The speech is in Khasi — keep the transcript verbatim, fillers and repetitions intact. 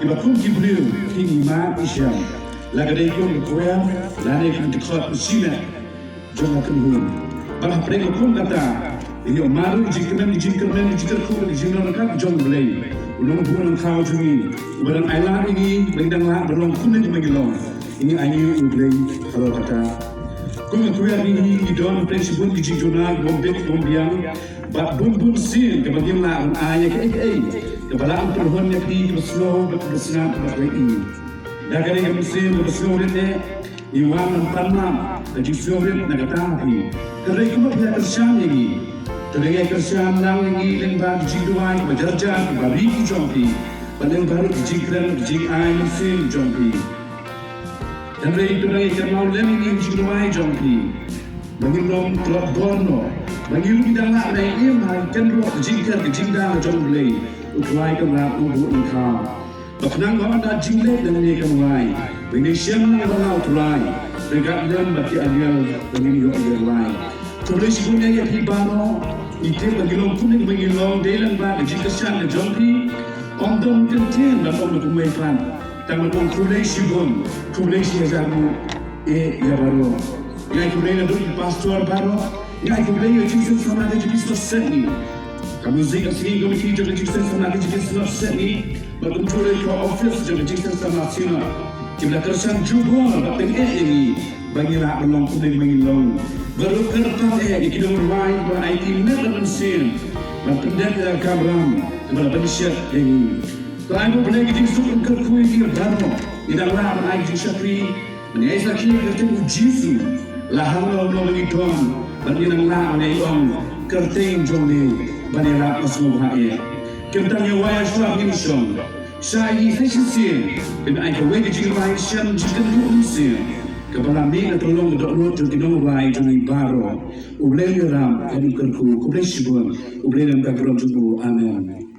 Kiba kum ki briew ki ngi ma i shem. La ka dei kum ka kwar lane kum ki khot u shimet jong ka kynhun. Bad hapdeng ka kum kata, ïoh mareh jingkmen, jingkyrmen, jingkyrkhu, jingkyrkhu jong U Blei. U Nongbuh Nongthaw jong ngi uba dang ailad ïa ngi ba ngin dang lah ban long kumne kumba ngi long. Ngi ainguh ïa U Blei halor kata. Kum ka kwar ngi, ngi don pyrshah shibun ki jingduna bym bit bym biang. Bad bun bun sien kaba ngim lah ban ai ïa kaei kaei kaba lah ban pynhun ïa phi kiba sngew bad kiba sngap bad kiba ïohi. Da kane ka mynsiem kaba sngewrit eh, ngi wan ban pan map ka jingsngewrit na ka bynta phi. Hynrei kumba phi ïa kyrshan ïa ngi, to dang ïa kyrshan lang ïa ngi lyngba ki jingduwai kiba jar jar kiba ri ki jong phi, bad lyngba ruh ki jingkren ki jingai mynsiem jong phi. Hynrei to dang ïa kynmaw lem ïa ngi ki jingduwai jong phi, ba ngin long tlot bor noh, ba ngin ruh ngi dang lah ban im ha ka kynroh ka jingker ka jingdang jong U Blei U Trai Kynrad U Nongbuh Nongthaw. Ba khnang ba ynda jingleit na kane ka nonglait, ba ngin shem lang bad U Trai ryngkat lem bad ki angel ba ngin ïoh ïa U Trai. Khublei shibun ïa phi baroh. Ngi tip ba ngi long kumne kumba ngi long dei lyngba ka jingkyrshan ka jong phi. Ym don kyntien ban ong kumne pat, tang ban ong khublei shibun, khublei shihajar nguh eh ïa baroh. Nga ai khublei naduh ki pastor baroh. Nga ai khublei ïa ka jingseng samla ka jong ki synod sepngi, ka music, ka singing committee jong ka jingseng samla ka jong ki synod sepngi, bad kumjuh ruh ka office jong ka jingseng samla synod, kiba la kyrshan jubor bad pyngeh ïa ngi ba ngi lah ban long kumne kumba ngi long. Bad ruh kyrpad eh ïa ki nongrwai ba la aiti met bad mynsiem ban pyndep ïa ka kamram kaba la pynshet ïa ngi. To ai ba U Blei ka jingsuk ban kyrkhu ïa ngi baroh, ngi dang lah ban ai ka jingshakri, ban ïai sakhi ha ka kyrteng U Jisu. La hangno hangno ba ngi don, bad ngi dang lah ban ïai ong, kyrteng jong me ban ïarap, ban sngewbha eh. Khamtam ïa wai ïa shuwa ngin shong. Shah ïa ngi sa shisien, phin ai kawei ka jingrwai shem jingkynduh mynsiem, kaba la mih na ka long ka dohnud jong ki nongrwai jong ngi baroh. U Blei un ïarap, un kyrkhu. Khublei shibun. U Blei un ïarap, ka burom jong u. Amen.